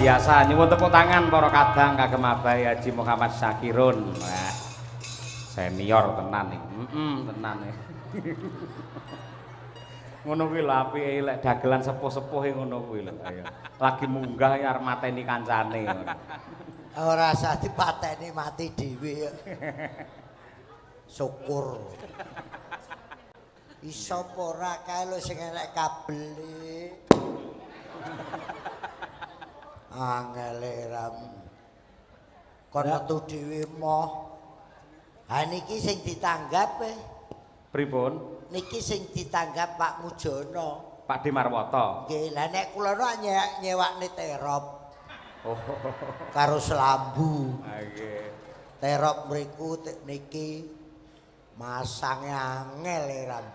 biasa. Nyuwun tepuk tangan para kadang kagem Abai Haji Muhammad Syakirun. Wah, senior tenan iki. Heeh, tenan iki. Ngono kuwi lho apike lek dagelan sepuh-sepuh ngono kuwi lho. Ayo. Lagi munggah ya arep mateni kancane ngono. Ora usah dipateni mati dhewe. Syukur. Iso apa ora kae lho sing enek kabele. Angele ram. Kon metu dhewe moh. Ha niki sing ditanggap e. Pripun? Niki sing ditanggap Pak Mujono. Pak Dimarwoto. Nggih, lah nek kula nyewakne terop. Oh. Karo selambu. Ha nggih. Terop mriku niki masange angel e ram.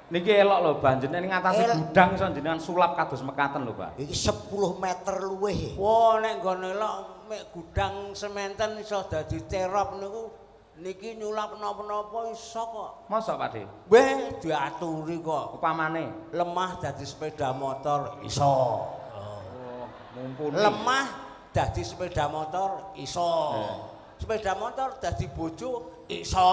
Niki elok lho Mbah, jenengan ngatasi gudang iso jenengan sulap kados mekaten lho, Pak. Iki 10 meter luwih. Wah, nek nggone elok mek gudang sementen iso dadi terop niku. Niki nyulap napa-napa iso kok. Mosok Pak De? Weh, diaturi kok. Upamane lemah dadi sepeda motor iso. Oh, mumpuni. Lemah dadi sepeda motor iso. Sepeda motor dadi bojo iso.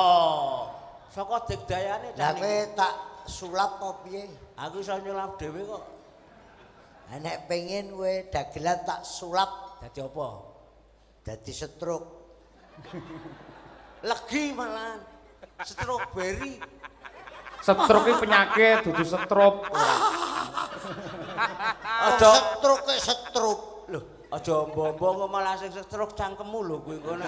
Saka digdayane. Lah kowe tak sulap apa piye? Aku iso nyulap dhewe kok. Lah nek pengin kowe dagelan tak sulap dadi apa? Dadi stroke. Legi malahan. Stroberi. Stroke iki penyakit, dudu stroke. Aja stroke stroke. Lho, aja ombo-ombo kok malah sing stroke cangkemmu lho kuwi kono.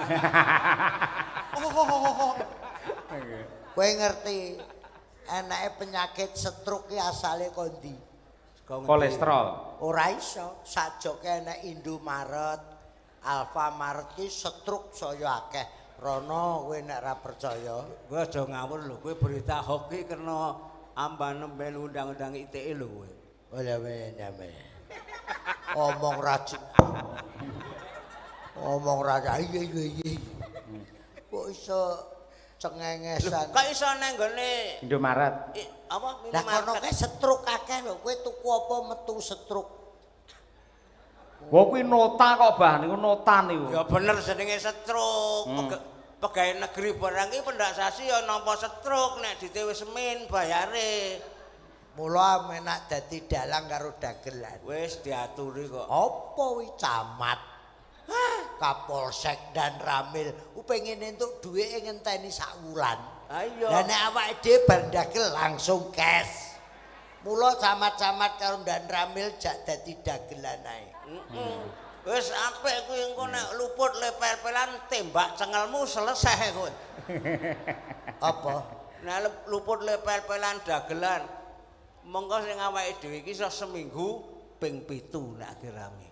Kowe ngerti enake penyakit stroke ki asale ko ndi? Kolesterol. Ora iso, sajoke enek Indomaret, Alfamaret ki stroke saya akeh. Rono kowe nek ora percaya, kowe aja ngawur lho, kowe berita hoax ki kena ambanemben undang-undang ITE lho kowe. Oh ya men. Omong rajin. Omong raja iya iya. Kok iso cengengesan. Kok iso nang nggone Indomaret. Apa minimarket? Lah kono kae stroke akeh lho, kowe tuku apa metu stroke. Wah kuwi nota kok Bah, niku nota niku. Ya bener jenenge stroke. Pegawai negeri barang iki pendak sasi ya nampa stroke nek dite wis semin bayare. Mula menak dadi dalang karo dagelan. Wis diaturi kok. Apa wi camat? Kapolsek dan Ramil ku pengen entuk dhuwite ngenteni sak wulan. Ha iya. Lah nek awake dhewe bar dagel langsung cash. Mula camat-camat karo dan Ramil jak dadi dagelan ae. Wis apik kuwi engko nek luput lepel-pelan tembak cengelmu selesai kowe. Apa? Nek luput lepel-pelan dagelan monggo sing awake dhewe iki iso seminggu ping 7 nek rame.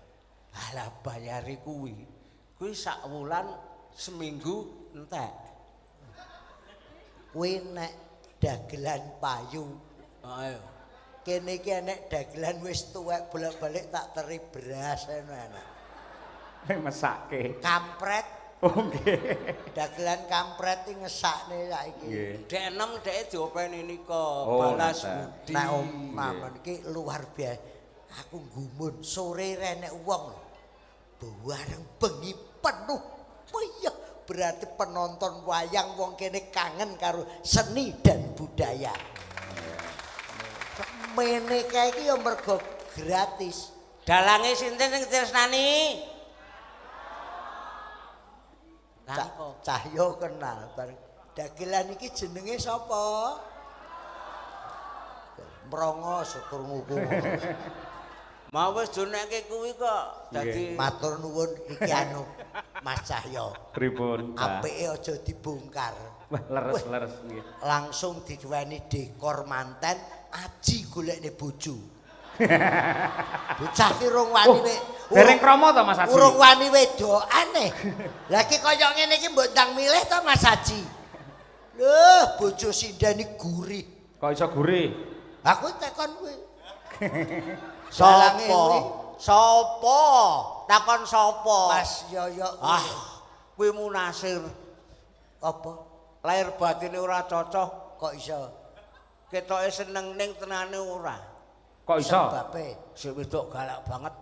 Alah bayare kuwi. Kuwi sak wulan seminggu entek. Kuwi nek dagelan payu. Ayo. Kene iki enek dagelan wis tuwek bolak-balik tak teri beras enak. Mesake. Kampret. Oh nggih. Dagelan kampret iki ngesakne saiki. Nggih. Dek 6 dheke diopeni nika balas budi. Nek omah iki luar biasa. Aku gumun sore renek wong lho. Bareng bengi penuh. Iya, berarti penonton wayang wong kene kangen karo seni dan budaya. Mene kae iki ya mergo gratis. Dalange sinten sing tresnani? Cahyo kenal bareng. Dagelan iki jenenge sapa? Mrongos krungu-krungu. Mau wis donekke kuwi kok dadi matur nuwun iki anu Mas Cahyo. Pripun? Apike aja dibongkar. Wah, leres-leres nggih. Langsung diduweni dekor manten aji golekne bojo. Bocah ki rung wani dereng krama to Mas Haji? Urung wani wedokane. Lah iki kaya ngene iki mbok ndang milih to Mas Haji. Lho, bojo sindani gurih. Kok iso gurih? Aku tekon kuwi. Sapa? Sapa? Takon sapa? Mas Yoyo. Ah, kuwi Munasir. Apa? Lahir batine ora cocok. Kok iso? Ketoke seneng ning tenane ora. Kok iso? Sebabe sing wedok galak banget.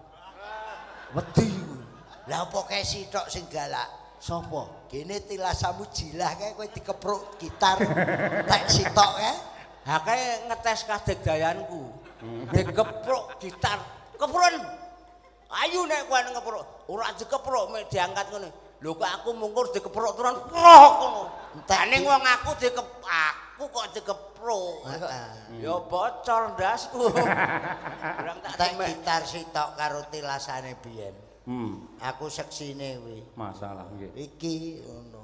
Wedi kuwi. Lah apa kae sitok sing galak? Sopo? Gene tilasamu jilah kae kowe dikepruk gitar tek sitok kae. Ha kae ngetes kadegdayanku. Dikepruk gitar. Keprun. Ayu nek kowe ngepruk, ora dikepruk mek diangkat ngono. Lho kok aku mungkur dikepruk turun prok ngono. Ning wong aku aku kok dikepruk. Ya bocor ndasku. Barang tak Tek gitar sitok karo tilasane biyen. Aku seksine kuwi. Masalah nggih. Iki ngono.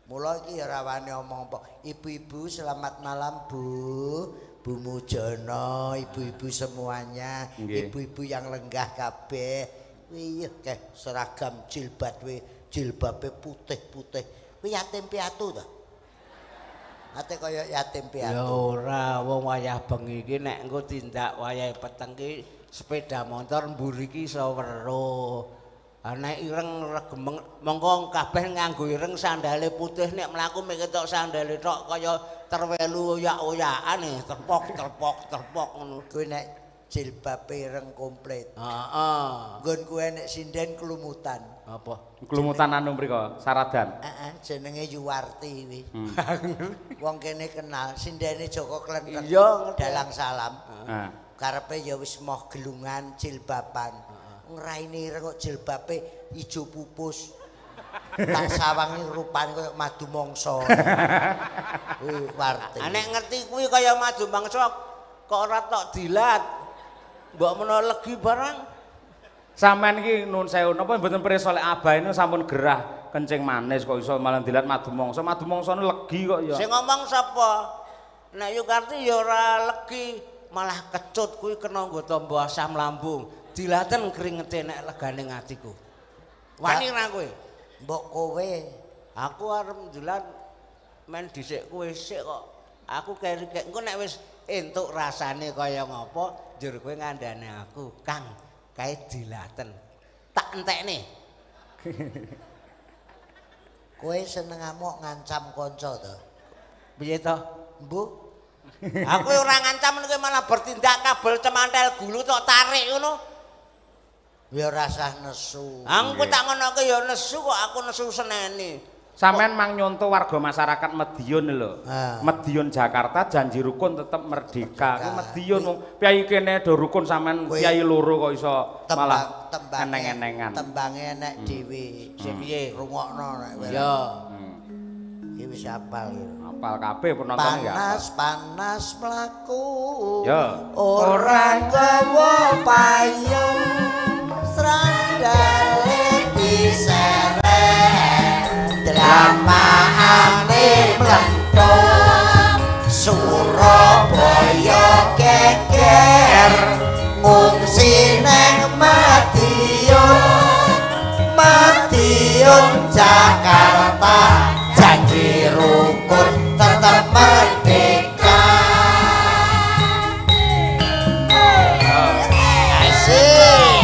Mula iki ya ora wani omong apa. Ibu-ibu selamat malam, Bu. Bu Mujono, ibu-ibu semuanya, ibu-ibu yang lenggah kabeh. Kuwi keh seragam jilbab kuwi, jilbabe putih-putih. Kuwi yatim piatu to? Ate kaya yatim piatu. Ya ora, wong wayah bengi iki nek engko tindak wayahe peteng ki sepeda motor mburi iki iso weruh. Ah nek ireng regemeng mongko kabeh nganggo ireng sandale putih nek mlaku mek ketok sandale tok kaya terwelu oyak-oyakan terpok terpok terpok ngono. Kuwi nek jilbabe ireng komplit. Heeh. Nggon kuwi nek sinden klumutan. Apa? Klumutan anu mriko, Saradan. Heeh, jenenge Yuwarti kuwi. Wong kene kenal sindene Joko Klenteng. Iya, dalang salam. Heeh. Karepe ya wis moh gelungan jilbaban. Ngraine ireng kok jilbabe ijo pupus. Tak sawangi rupane kaya madu mangsa. Kuwi Warti. Nek ngerti kuwi kaya madu mangsa kok ora tok dilat. Mbok menawa legi barang. Sampeyan iki nuwun sewu napa mboten pirsa lek abahe niku sampun gerah kencing manis kok iso malah dilat madu mangsa. Madu mangsane legi kok ya. Sing ngomong sapa? Nek Yukarti ya ora legi, malah kecut kuwi kena nggo tamba asam lambung. Dilaten kringete nek legane atiku. Wani ra kowe? Mbok kowe. Aku arep ndelan men dhisik kowe sik kok. Aku keri engko nek wis entuk rasane kaya ngapa, njur kowe ngandhane aku, Kang, kae dilaten. Tak entekne. Kowe seneng amok ngancam kanca to? Piye to? Mbok. Aku ora ngancam kowe malah bertindak kabel cemantel gulu tok tarik ngono. Ya rasah nesu. Aku tak ngonoke ya nesu kok aku nesu seneni. Sampeyan mang nyonto warga masyarakat Madiun lho. Madiun Jakarta janji rukun tetep merdeka. Kuwi Madiun wong piyayi kene do rukun sampeyan piyayi loro kok iso malah eneng-enengan. Tembange enek dhewe. Sing piye? Rungokno nek kowe. Iya. Iki wis hafal iki. Hafal kabeh penonton ya. Panas-panas mlaku. Ya. Ora gawa payung. Srandale diseret. Dramaane mlenthung. Surabaya geger ngungsi nang Madiun. Madiun Jakarta janji rukun tetep merdeka. Asik.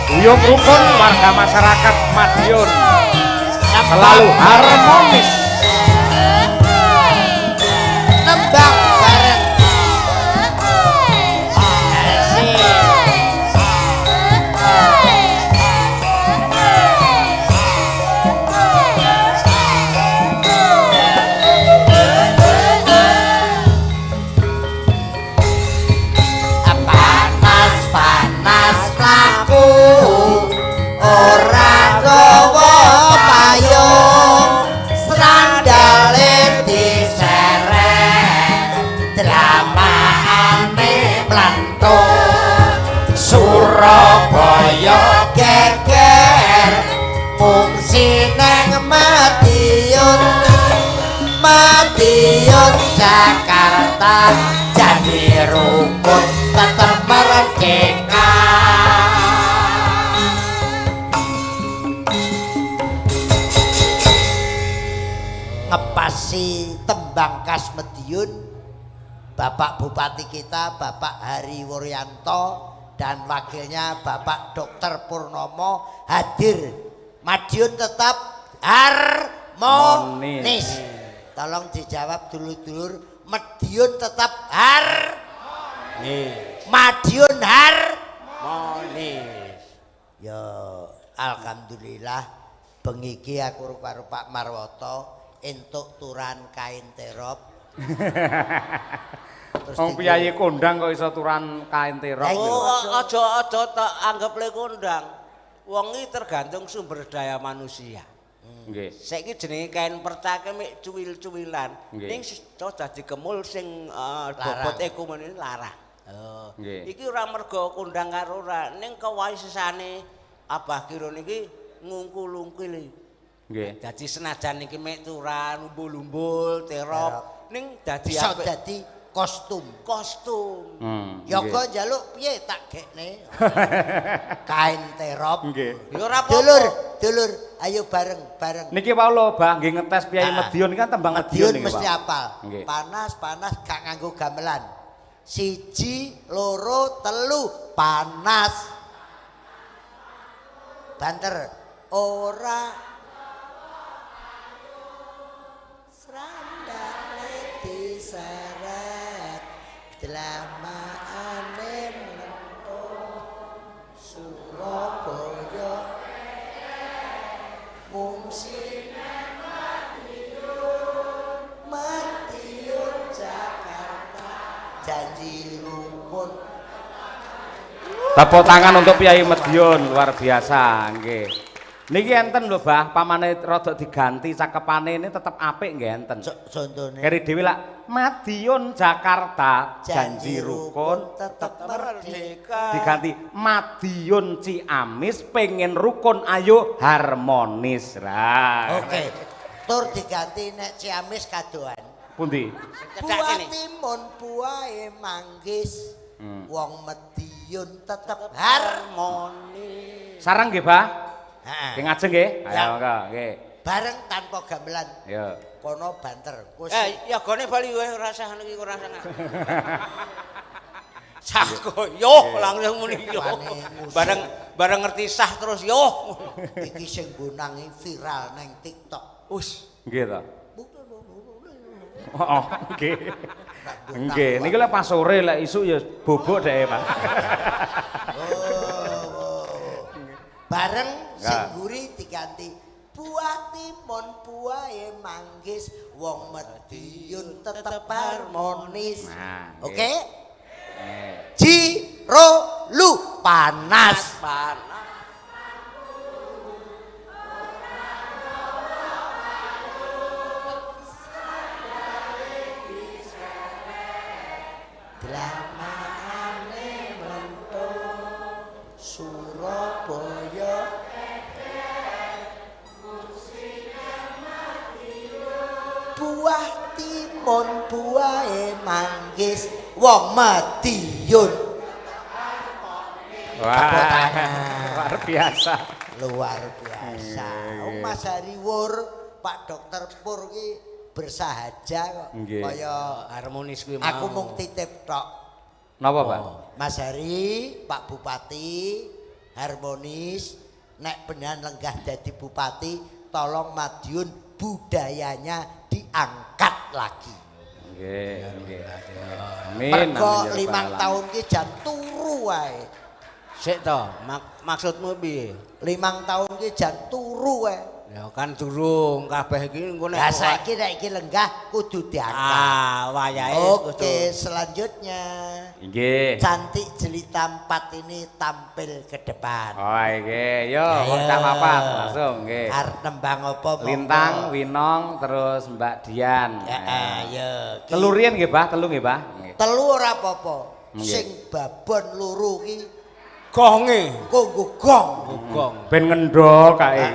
Guyub rukun warga masyarakat Madiun selalu harmonis. Nembang bareng. Asik. Panas-panas mlaku ora gawa payung, sandale diseret, dramaane mlenthung. Surabaya geger ngungsi nang Madiun. Madiun Jakarta janji rukun tetep merdeka. Ngepasi tembang khas Madiun, Bapak Bupati kita Bapak Hari Wuryanto dan wakilnya Bapak Dr. Purnomo hadir. Madiun tetap harmonis. Tolong dijawab dulur-dulur, Madiun tetap harmonis. Madiun harmonis. Ya, Alhamdulillah bengi iki aku karo Pak Marwoto entuk turan kain terop. Terus Wong piyayi kondang kok iso turan kain terop. Oh, aja tak anggap le kondang. Wong iki tergantung sumber daya manusia. Nggih. Saiki jenenge kain percake mek cuwil-cuwilan. Ning iso dadi kemul sing bobot ekonomine larang. Oh. Nggih. Iki ora mergo kondang karo ora, ning kewaisane Abah Kirun iki ngungkul-ungkil. Nggih. Dadi senajan iki mek turan umbul-umbul, terop, ning dadi iso dadi kostum. Kostum. Yoga njaluk piye tak gekne. Kain terop. Nggih. Ya ora apa-apa. Dulur, dulur, ayo bareng-bareng. Niki wau lho, Bah, nggih ngetes piyayi Madiun kan tembang Madiun niki, mesti apal. Panas-panas gak nganggo gamelan. 1 2 3 panas. Banter ora srandale diseret dlamaane mentung Surabaya ngungsi Madiun Madiun Jakarta janji rukun. Tepuk tangan untuk Piyayi Madiun, luar biasa nggih. Niki enten lho, Bah, pamane rada diganti cakepane ini tetep apik nggih enten. Contone keri dhewe lak Madiun Jakarta janji rukun tetep merdeka. Diganti Madiun Ciamis pengen rukun ayo harmonis. Lah. Oke. Tur diganti nek Ciamis kadoan. Pundi? Buah timun buahe manggis. Wong Madiun tetep harmonis. Sareng nggih, Bah? Nggih ngajeng nggih. Ayo monggo nggih. Bareng tanpa gamelan. Ya. Kono banter. Yogane bali wae ora usah niki ora usah. Sah kok yo langsung muni yo. Bareng ngerti sah terus yo. Iki sing bonangi viral nang TikTok. Us. Nggih ta. Oh, nggih. Nggih, niki lek pas sore lek isuk ya bobok dhek, Pak. Oh. Bareng sing guri diganti buah timun buahe manggis wong Madiun tetep harmonis. Oke? Ji ro lu panas. Panas. Dlamaane mlentung Surabaya buah timun buahe manggis wong Madiun. Wah, luar biasa. Luar biasa. Mas Hariwur, Pak Dokter Pur ki bersahaja kok. Kaya harmonis kuwi mau. Aku mung titip tok. Napa, Pak? Mas Hari, Pak Bupati, harmonis, nek beneran lenggah dadi bupati, tolong Madiun budayanya diangkat lagi. Nggih, nggih. Amin. Mergo 5 tahun ki jan turu wae. Sik to, maksudmu piye? 5 tahun ki jan turu wae. Ya kan durung kabeh iki engko nek lah saiki nek iki lenggah kudu diangkat. Ah, wayahe kudu. Oke, selanjutnya. Nggih. Cantik Jelita 4 ini tampil ke depan. Oh, nggih. Yo, wong cah papat langsung nggih. Arep nembang apa? Lintang, Winong, terus Mbak Dian. Heeh, yo. Telu riyen nggih, Bah, telu nggih, Bah. Telu ora apa-apa. Sing babon loro ki gonge, nggo gong, gong. Ben ngendhol kae.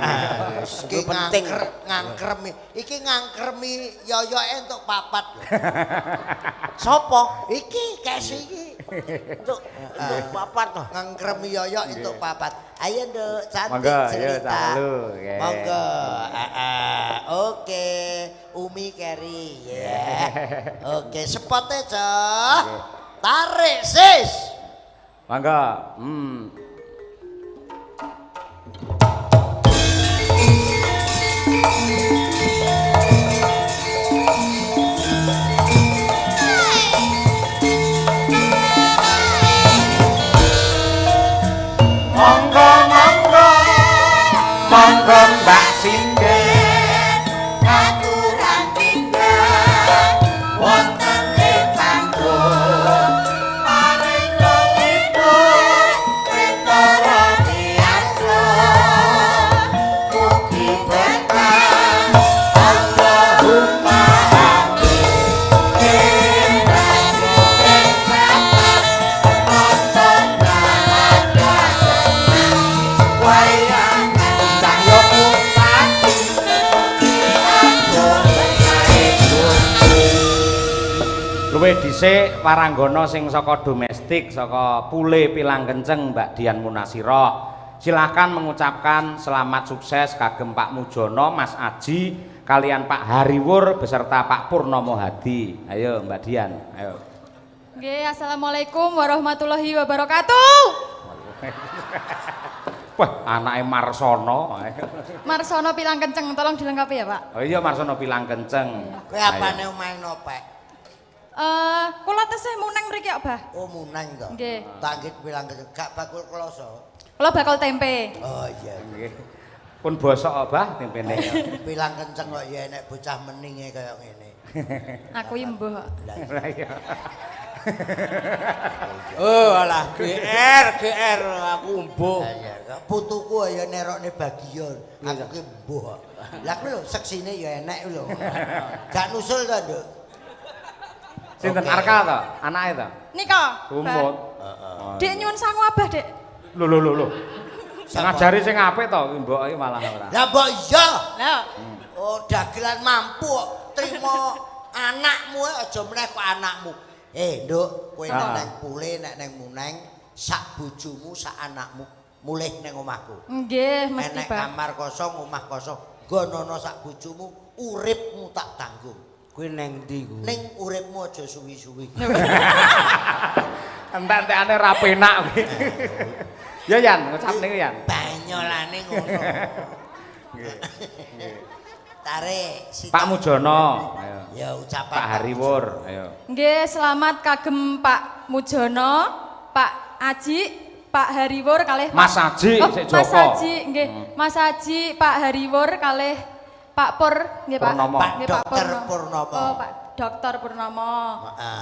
Iki penting ngangkremi. Iki ngangkremi yoyoke entuk papat. Sopo? Iki kesi iki. Entuk papat to. Ngangkremi yoyok entuk papat. Ayo Nduk, cantik jelita. Monggo. Oke, Umi Keri ya. Oke, spote, Cok. Tarik, sis. Mangga. Monggo monggo. Luwih dhisik waranggana sing saka domestik, saka Pule Pilang Kenceng Mbak Dian Munasirah. Silahkan mengucapkan selamat sukses kagem Pak Mujono, Mas Aji, kalian Pak Hariwur beserta Pak Purnomo Hadi. Ayo Mbak Dian, ayo. Nggih, assalamualaikum warahmatullahi wabarakatuh. Wah, anake Marsono. Marsono Pilang Kenceng, tolong dilengkapi ya, Pak. Oh iya, Marsono Pilang Kenceng. Kowe apane omahe nopek? Kula tesih muneng mriki kok, Bah. Oh, muneng to. Nggih. Tanggit Pilang Kenceng, gak bakul kloso. Kula bakul tempe. Oh iya. Nggih. Pun bosok kok, Bah, tempene. Pilang Kenceng kok ya enek bocah meninge kaya ngene. Aku iki mbuh. Lah iya. Oh alah GR GR aku mbuh. Lah iya, putuku ya nerokne bagian. Aku ki mbuh. Lah kuwi lho seksine ya enek lho. Gak nusul to, Nduk? Sinten Arka to? Anake to? Nika. Tumut. Heeh. Dek nyuwun sangu abah, Dek. Lho lho lho lho. Ngajari sing apik to mbok iki malah ora. Lah mbok iya. Lah. Oh, dagelan mampu kok trimo anakmu aja meneh kok anakmu. Nduk, kowe nek nang Pule nek nang Muneng sak bojomu sak anakmu mulih nang omahku. Nggih, mesti, Enek Pak. kamar kosong, omah kosong, nggonono sak bojomu, uripmu tak tanggung. Kuwi nang ndi kuwi? Ning uripmu aja suwi-suwi. Entek-entekane ra penak kuwi. Ya Yan, ngucap niku Yan. Banyolane ngono. Nggih. Tarik Pak Mujono, ayo. Ya ucapan Pak Hariwur, ayo. Nggih, selamat kagem Pak Mujono, Pak Aji, Pak Hariwur kalih Mas Aji, oh, sik Joko. Mas Aji, nggih. Mas Aji, Pak Hariwur kalih Pak Pur, nggih Pak. Purnomo. Pak Nggih, Pak Dokter Purnomo. Oh, Pak Dokter Purnomo.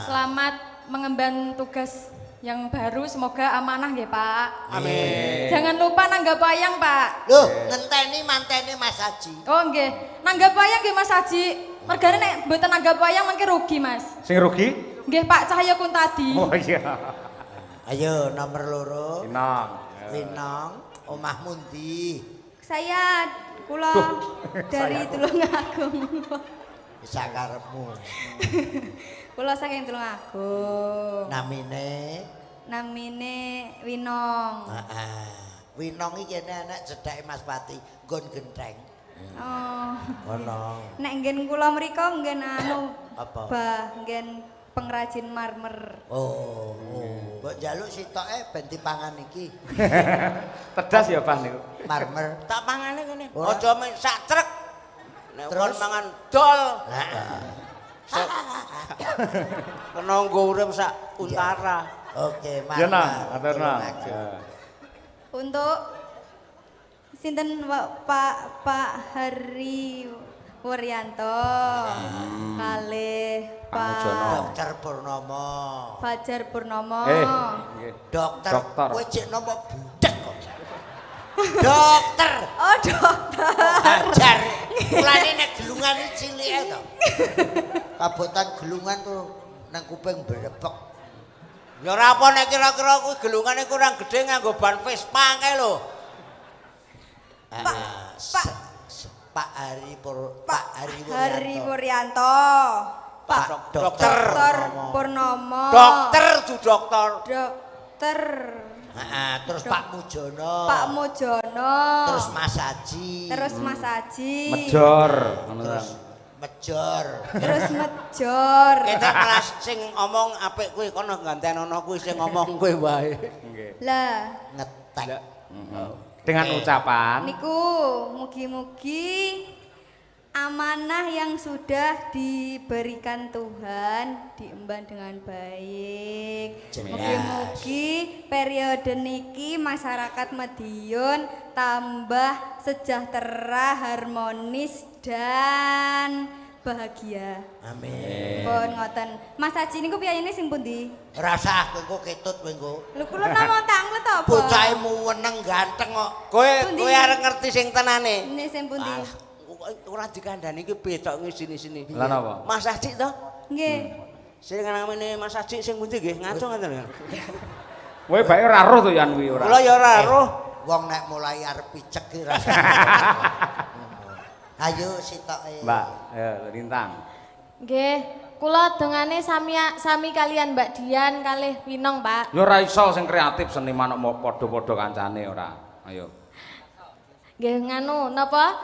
Selamat mengemban tugas yang baru, semoga amanah nggih Pak. Amin. Jangan lupa nanggap wayang Pak. Loh, ngenteni mantene Mas Aji. Oh nggih, nanggap wayang nggih Mas Aji. Mergane nek mboten nanggap wayang mangke rugi Mas. Sing rugi? Nggih Pak Cahyo Kuntadi. Oh iya. Ayo nomor 2. Winong. Winong, omahmu ndi? Saya kula dari Tulungagung. Sakarepmu. Kula saking Tulungagung. Namine? Namine Winong. Heeh. Winong iki kene enek cedhake Mas Pati, nggon gentheng. Oh. Ngono. Nek nggen kula mriko nggen anu apa? Bah, nggen pengrajin marmer. Oh. Mbok njaluk sitoke ben dipangan iki. Tedas ya, Bah niku. Marmer. Tak pangane kene. Aja men sak trek. Nek kon mangan dol. Heeh. Kena nggo urip sak untara. Oke, marmer. Ya nah, atur nah. Untuk sinten Pak Pak Hari Wuryanto kalih Pak Dokter Purnomo. Fajar Purnomo. Dokter. Kowe cek nopo budek kok. Dokter. Oh, dokter. Hajar. Mulane nek gelungan iki cilike to. Kabotan gelungan tuh nang kuping brebek. Ya ora apa nek kira-kira kuwi gelungane kurang gedhe nganggo ban Vespa kae lho. Pak Pak Hari Hari Wuryanto. Pak Dokter Purnomo. Dokter ju dokter. Dokter. Heeh, terus Pak Mujono. Pak Mujono. Terus Mas Aji. Terus Mas Aji. Mejor. Terus Mejor. Terus Mejor. Kita kelas sing omong apik kuwi kono gantenono kuwi sing ngomong kuwi wae. Nggih. Lah, ngetek. Dengan ucapan niku mugi-mugi amanah yang sudah diberikan Tuhan diemban dengan baik. Mugi-mugi periode niki masyarakat Madiun tambah sejahtera, harmonis dan bahagia. Amin. Pun ngoten. Mas Haji niku piyayine sing pundi? Rasah kowe engko ketut kowe engko. Lho kula namung tanglet to apa? Bocahe muweneng ganteng kok. Kowe kowe arep ngerti sing tenane. Nek sing pundi? Ora dikandani iki betok ngisini-sini. Lah napa? Mas Haji to? Nggih. Sing namine Mas Haji sing pundi nggih? Ngaco ngoten lho. Kowe bae ora roh to Yan kuwi ora. Kula ya ora roh. Wong nek mulai arep picek ki rasane. Ayo sitoke. Mbak, ayo Lintang. Nggih, Kula dongane sami kalian Mbak Dian kalih Winong, Pak. Ya ora iso sing kreatif seniman kok mau padha-padha kancane ora. Ayo. Nggih nganu napa?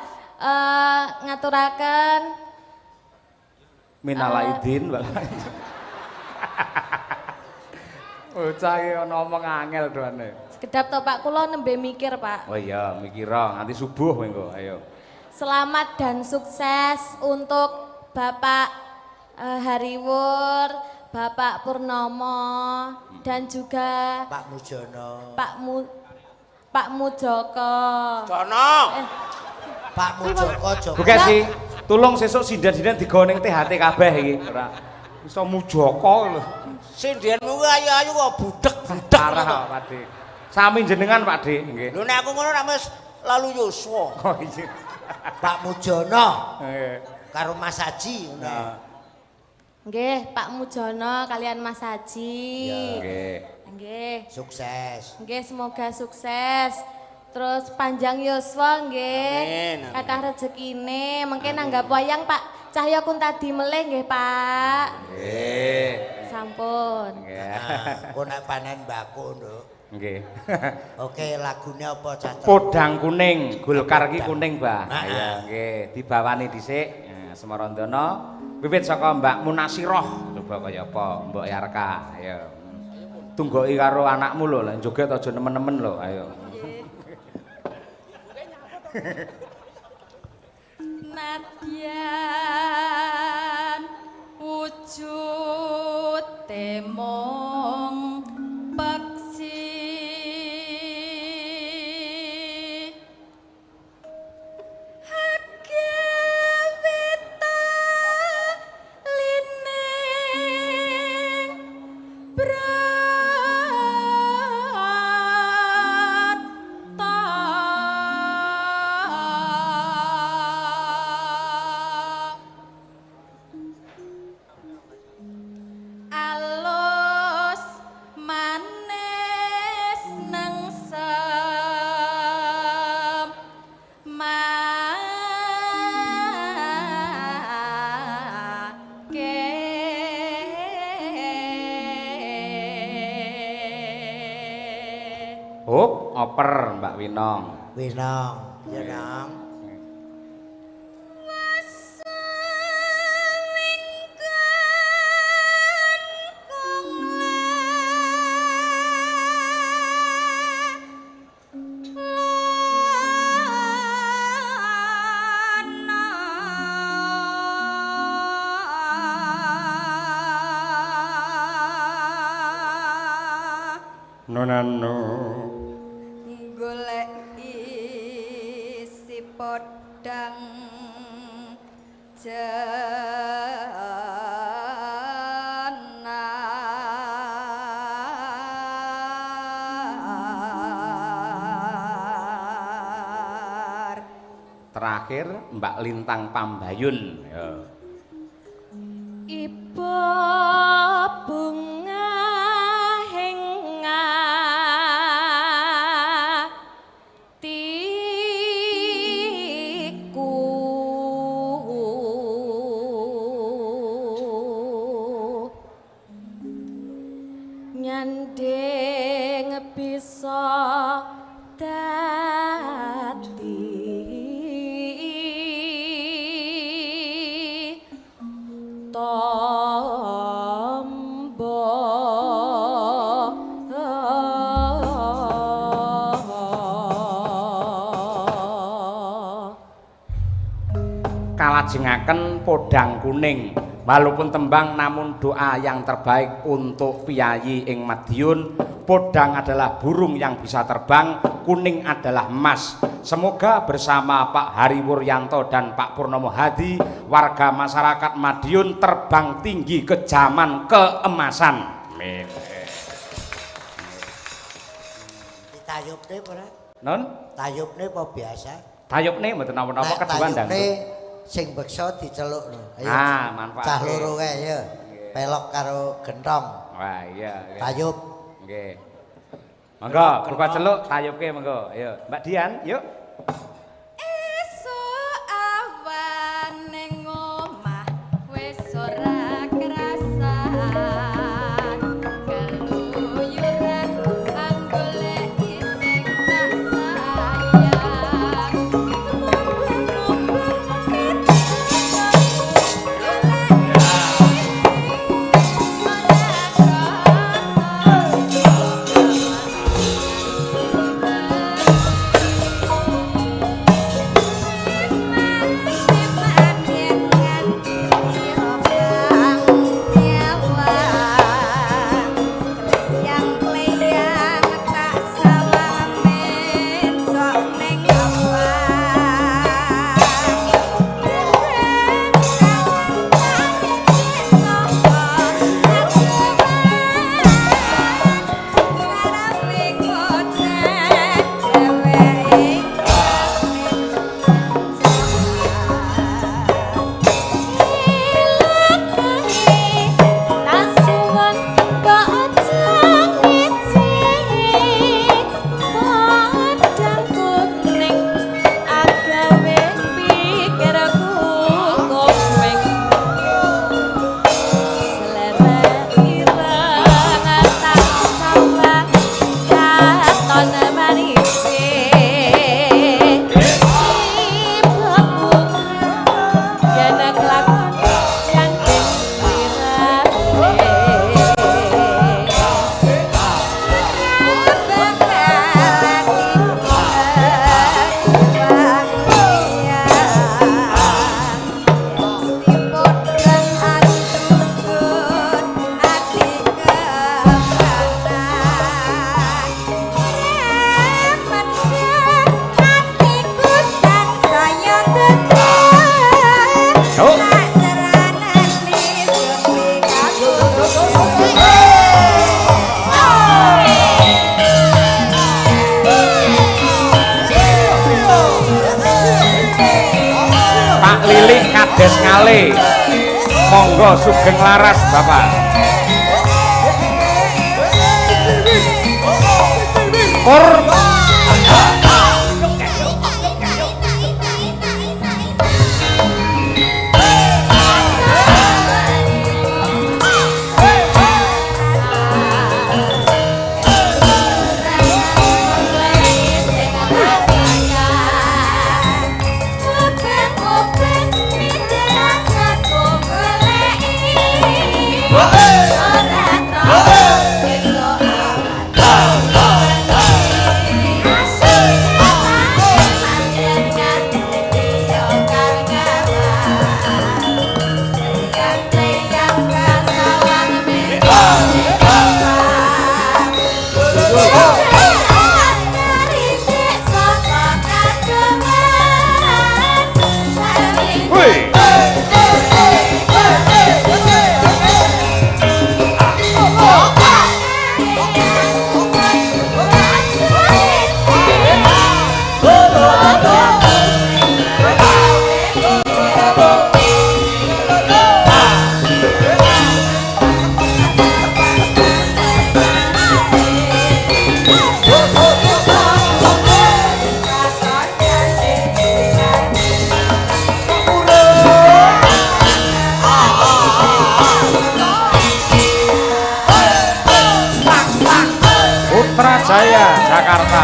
Ngaturaken minal aidin wal bocah iki ana omong angel doane. Sekedap to Pak, kula nembe mikir, Pak. Oh iya, mikira nganti subuh mengko. Ayo. Selamat dan sukses untuk Bapak Hariwur, Bapak Purnomo, dan juga Pak Mujono. Pak Mujoko. Jono. Pak Mujoko Joko. Bu Kesi, tulung sesuk sinden-sinden digawa ning THT kabeh iki. Ora iso Mujoko lho. Sindenmu kuwi ayu-ayu kok budek-budek. Parah Pak De. Sami jenengan Pak De, nggih. Lho nek aku ngono nek wis lalu yuswa. Oh iya. Pak Mujono. Nggih. Karo Mas Haji ngono. Nggih, Pak Mujono kalian Mas Haji. Nggih. Nggih. Sukses. Nggih, semoga sukses. Terus panjang yuswa nggih. Amin. Kathah rezekine, mengke nanggap wayang Pak Cahya Kuntadi melih nggih, Pak. Nggih. Sampun. Nggih. Engko nek panen bako, Nduk. Nggih. Oke, lagune apa cah? Podang kuning, Golkar iki kuning, Mbah. Ayo nggih, dibawani dhisik Semarandana. Wiwit saka Mbak Munasiroh, coba kaya apa Mbok Yarka. Ayo. Tunggoki karo anakmu lho, lha joget aja nemen-nemen lho, ayo. Nadyan wujud temong peksi lining brata. Alus manis nengsem make. Hop, oper Mbak Winong. Winong, ya Nong. Nonano golek isi podang jenar. Terakhir Mbak Lintang Pambayun. Ya. Ibu bunga atiku nyanding bisa dadi tombo. Kalajengaken podang kuning. Walaupun tembang namun doa yang terbaik untuk piyayi ing Madiun. Podang adalah burung yang bisa terbang, kuning adalah emas. Semoga bersama Pak Hari Wuryanto dan Pak Purnomo Hadi, warga masyarakat Madiun terbang tinggi ke zaman keemasan. Amin. Ditayupne ora? Non? Tayupne apa biasa? Tayupne mboten napa-napa keduan dangdut. Sing beksa dicelukno. Ayo. Ah, manfaat. Cah loro kae ya. Pelok karo gentong. Wah, iya. Tayub. Nggih. Monggo, buka celuk tayubke monggo. Ayo, Mbak Dian, yuk. Esuk awan ning omah wis ora. Kades Ngale. Monggo sugeng laras Bapak. Pur Jaya Jakarta.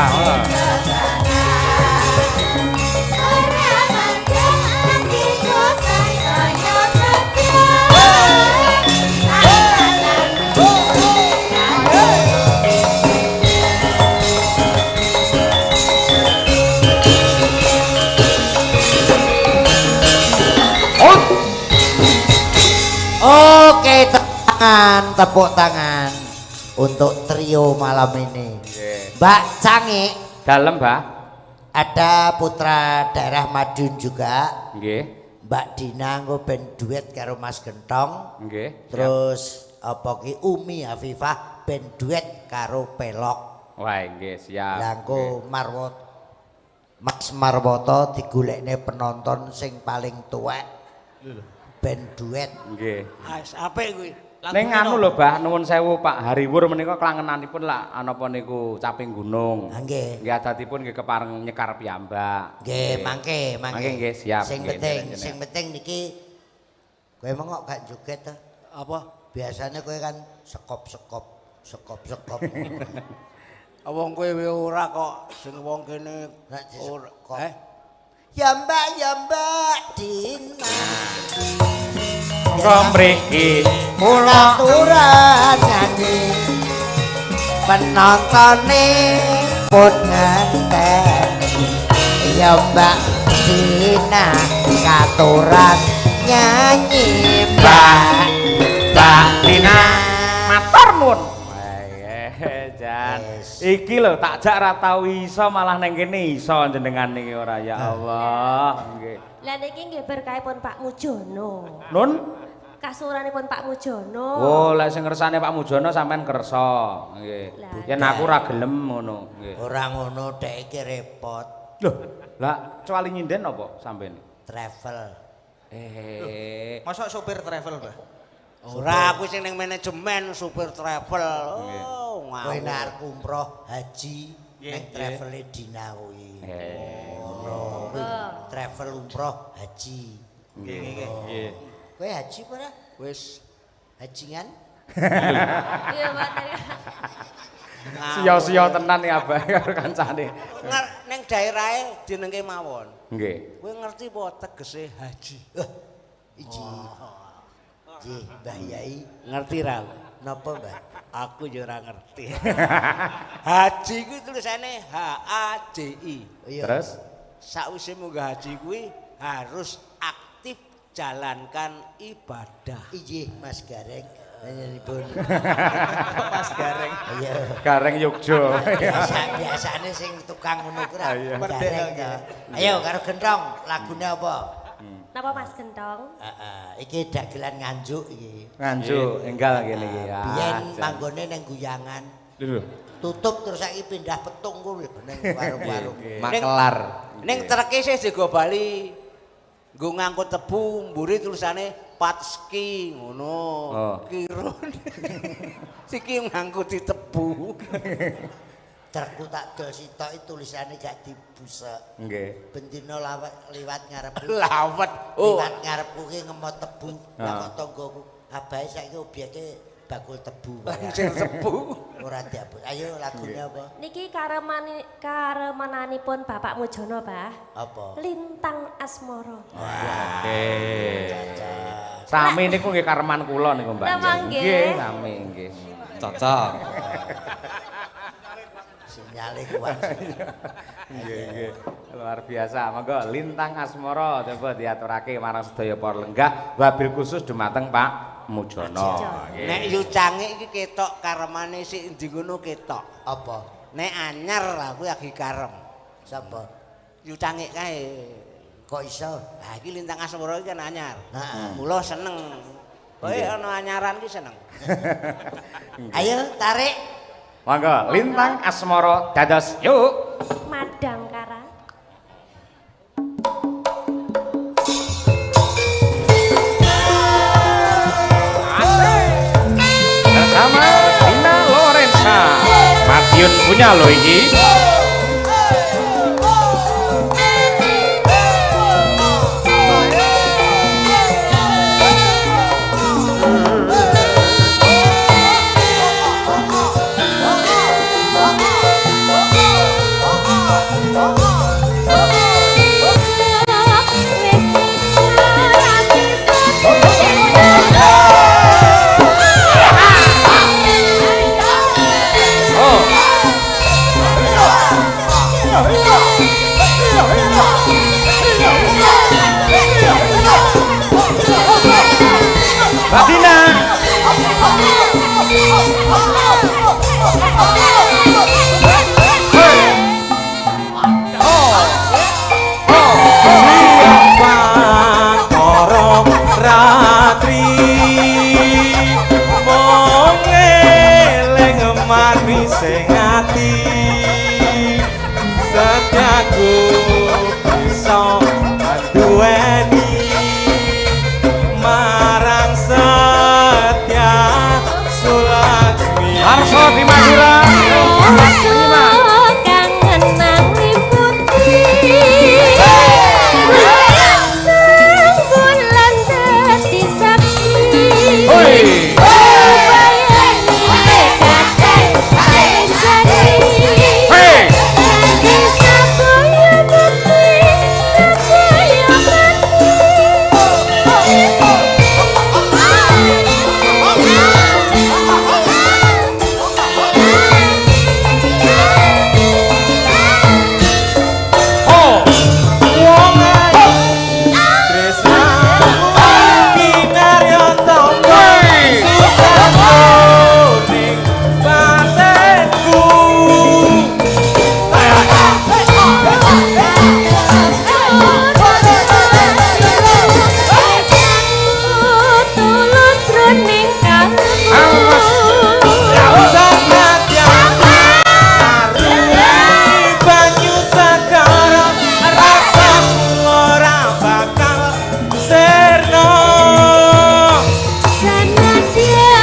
Oke, tepuk tangan untuk trio malam ini. Mbak Cangi dalem, Mbak. Ada putra daerah Madiun juga. Nggih. Mbak Dina nggo ben duet karo Mas Gentong. Nggih. Terus apa ki Umi Afifah ben duet karo Pelok. Wah, nggih, siap. Lah engko Marwoto Mas Marwoto digolekne penonton sing paling tuwek. Ben duet. Nggih. Wis apik kuwi. Ning anu lho, Bah, nuwun sewu Pak Hariwur menika klangenanipun lak anapa niku caping gunung. Nggih. Nggih adatipun nggih kepareng nyekar piyambak. Nggih, mangke, mangke. Mangke nggih siap. Sing penting, sing penting niki kowe mong kok gak joget to? Apa? Biasanya kowe kan sekop-sekop, sekop-sekop. Wong kowe ora kok sing wong kene ora. Eh? Ya Mbak Dina. Monggo mriki kula aturan nyanyi penontone pun ngenteni. Ya Mbak Dina katuran nyanyi Mbak Mbak Dina matur nuwun. Jan iki lho tak jak ra tau iso malah neng kene iso jenengan niki ora ya Allah. Nggih. Lah niki nggih berkahipun Pak Mujono. Nun kasuranipun Pak Mujono. Oh, lek sing ngersane Pak Mujono sampean kersa. Nggih. Yen aku ora gelem ngono, nggih. Ora ngono, dek iki repot. Lho, lah kecuali nyinden apa sampean? Travel. Mosok sopir travel, Mbah? Ora, aku sing ning manajemen sopir travel. Oh, ngawur. Kowe nek arep umroh haji ning travele Dina kuwi. Ngono, travel umroh haji. Nggih, nggih. Kowe haji apa ora? Wis hajingan. Iya, Pak. Sia-sia tenan iki abah karo kancane. Ning daerahe jenenge mawon. Nggih. Kowe ngerti apa tegese haji? Iji. Nggih, Mbah Yai. Ngerti ra? Napa, Mbah? Aku ya ora ngerti. Haji kuwi tulisane H A J I. Terus sakwise munggah haji kuwi harus aktif jalankan ibadah. Inggih, Mas Gareng. Panjenenganipun. Mas Gareng. Iya. Gareng Yogyo. Biasane sing tukang ngono kuwi ra Gareng to. Ayo karo Gentong, lagune apa? Napa Mas Gentong? Heeh, iki dagelan Nganjuk iki. Nganjuk enggal kene iki ya. Biyen manggone ning Guyangan. Lho. Tutup terus saiki pindah Petung kuwi ning warung-warung. Makelar. Ning treke sih digo bali. Nggo ngangkut tebu mburi tulisane Patski ngono. Oh. Kirun. Siki ngangkuti tebu. Trukku tak dol sitok tulisane gak dibusek. Nggih. Bendina liwat ngarepku. Lawet. Oh. Liwat ngarepku ki ngemot tebu. Lah kok tanggoku abahe saiki obyeke bakul tebu. Langsung tebu. Ora diabot. Ayo lagune apa? Niki karemananipun Bapak Mujono, Pak. Apa? Lintang Asmara. Oke. Sami niku nggih kareman kula niku, Mbak. Nggih, sami nggih. Cocok. Sinyale kuat. Nggih, nggih. Luar biasa. Monggo Lintang Asmara coba diaturake marang sedaya para lenggah wabil khusus dumateng Pak Mujono. Nek yu cangik iki ketok karemane sik endi ngono ketok. Apa? Nek anyar aku lagi karem. Sapa? Yu cangik kae. Kok iso? Lah iki Lintang Asmara iki kan anyar. Heeh. Mula seneng. Kowe ana anyaran iki seneng. Ayo tarik. Monggo Lintang Asmara dados yuk. Madangkara. Bersama Dina Lorenza. Madiun punya lo iki. Sing ati setyaku bisa duweni.